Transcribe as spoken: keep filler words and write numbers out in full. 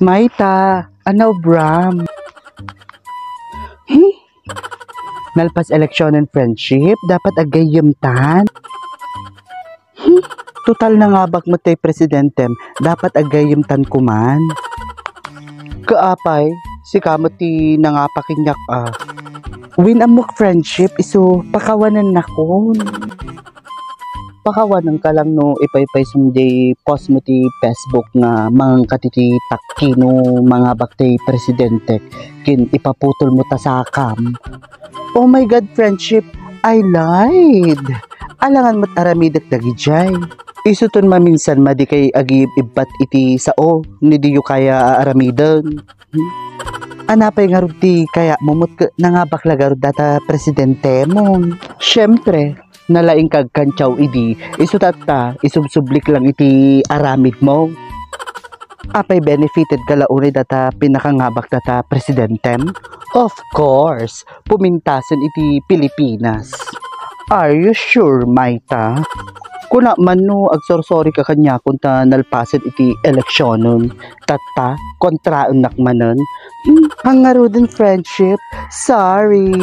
Mayta, ano, Bram? Hmm? Nalpas eleksionen, friendship, dapat agayyemtan. Hmm? Total, nangabak met ti presidentem, dapat agayyemtan kuman. Kaapay, sika met ti nangabak kaniak, ah. Wen ammok, friendship, isu pakawanennakon. Pakawanenka lang no ipaypaysom diay post mo ti Facebook nga manganka ti takkino mangabak ti presidentek ken ipaputol mo ta sakam. Oh my God, friendship, I lied. Alangan met aramidek dagidiay. Isuton maminsan madikay agib-ibbat iti sao ni diyo kaya a aramiden. Anapay ngarud ti kayatmo met ket nangabak la ngarud data presidentemon? Siempre, nalaing ka agkantiaw idi, isu tatta, isubsublik lang iti aramidmo. Apay, benefited ka la unay data pinakangabak data presidentem? Of course, pumintasen iti Pilipinas. Are you sure, Mayta? Kuna man no agsorsorika kaniakon ta nalpasen iti eleksionen, tatta, kontraennak manen. Hmm, hangaruden, friendship. Sorry.